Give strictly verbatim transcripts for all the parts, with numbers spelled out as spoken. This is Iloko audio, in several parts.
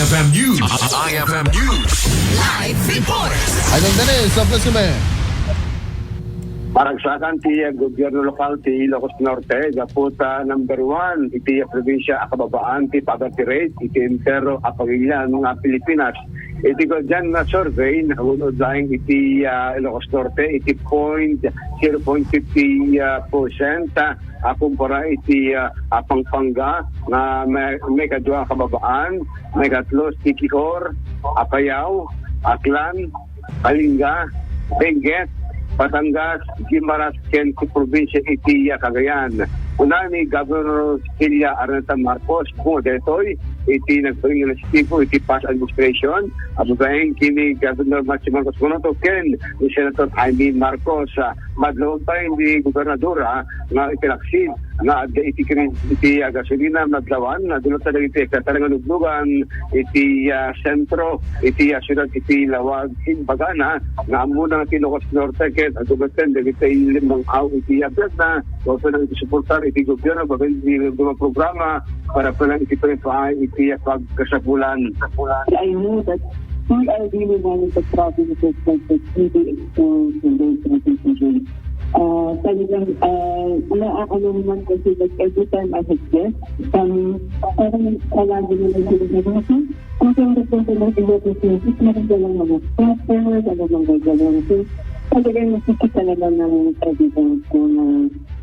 F M News. I F M News. Live report. Idol Dennis, sa Fusime. Maragsakan ti, uh, gobyerno lokal ti Ilocos Norte gapu ta number one iti probinsya a kababaan ti poverty rate iti entero a pagilian nga Pilipinas. Iti gudyan nga survey, nakagun-od laeng iti, uh, Ilocos Norte iti point zero point fifty, uh, percent, uh, a kumpara iti, uh, uh, Pampanga nga may, maikadua a kababaan, maikatlo ti Quior, Apayao, Aklan, Kalinga, Benguet, Batangas, Guimaras, ken ti probinsya iti, ah, Cagayan. Kuna ni Governor Cecilia Araneta Marcos, bunga daytoy iti nagparingan nga inisiatibo iti past administration, a babaen ken ni Governor Marcos Bonoto ken ni Senator Imee Marcos. Ah, madlawon pay ni gobernadora nga ipinaksid nga adda iti kri-, iti, ah, gasolina, madlawan, nadulot dagiti ektatareng a nugnugan iti, ah, sentro, iti, ah, siudad iti Laoag, imbagana nga ammona nga ti Ilocos Norte ket adu metten dagiti limmang-aw iti, ah, biagna, mapan lang iti suportar iti gobyerno, babaen iti programa para pa lang iti pagpaay iti, ah, pagkasapulan. I know that we are really one of the provinces that was really exposed to those situations. Ah, talagang, ah, naaano naman kasi that every time I have guests, kami, parang palagi naman sila sabi, "Hmm, kung saan ka punta ng iba ko, sis, meron ka lang mga scatter, ano bang gagawin ko?" Talagang nakikita naman ng president ko na,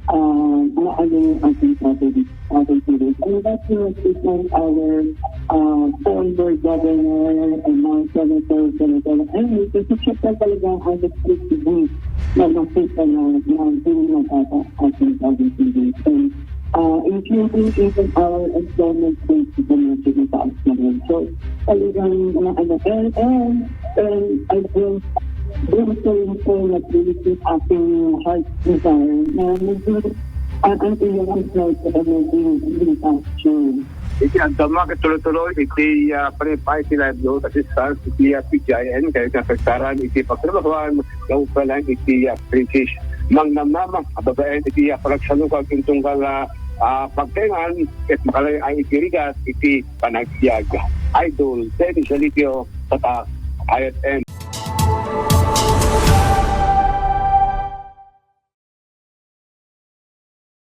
ah, maano yung ating province. Ating Pilipinas. And that will represent our, uh, former governor and now senator, senator. Ayun, kasi siya pa talaga ang nagtutubig na makita na, na hindi matata ating province. And, uh, including even our employment rate sa mga sinataas na rin. So, talagang, uh, ano, and, and, and I will bring to you po na this is ating heart desire na maging, uh, ang ilang heart sa maging, maging action. Iti andama ket tuloy-tuloy iti, ah, panipaay ti livelihood assistance iti, ah, P G I N, kay naapektaran iti pagtrabahoan nga upalan iti, ah, krisis. Mangnamnama a babaen iti, ah, panagsalukag iti tunggal, ah, ah, pagtaengan ket makalayo-ayo iti rigat iti panagbiag. Idol Dennis Alipio, Tatak, I F M.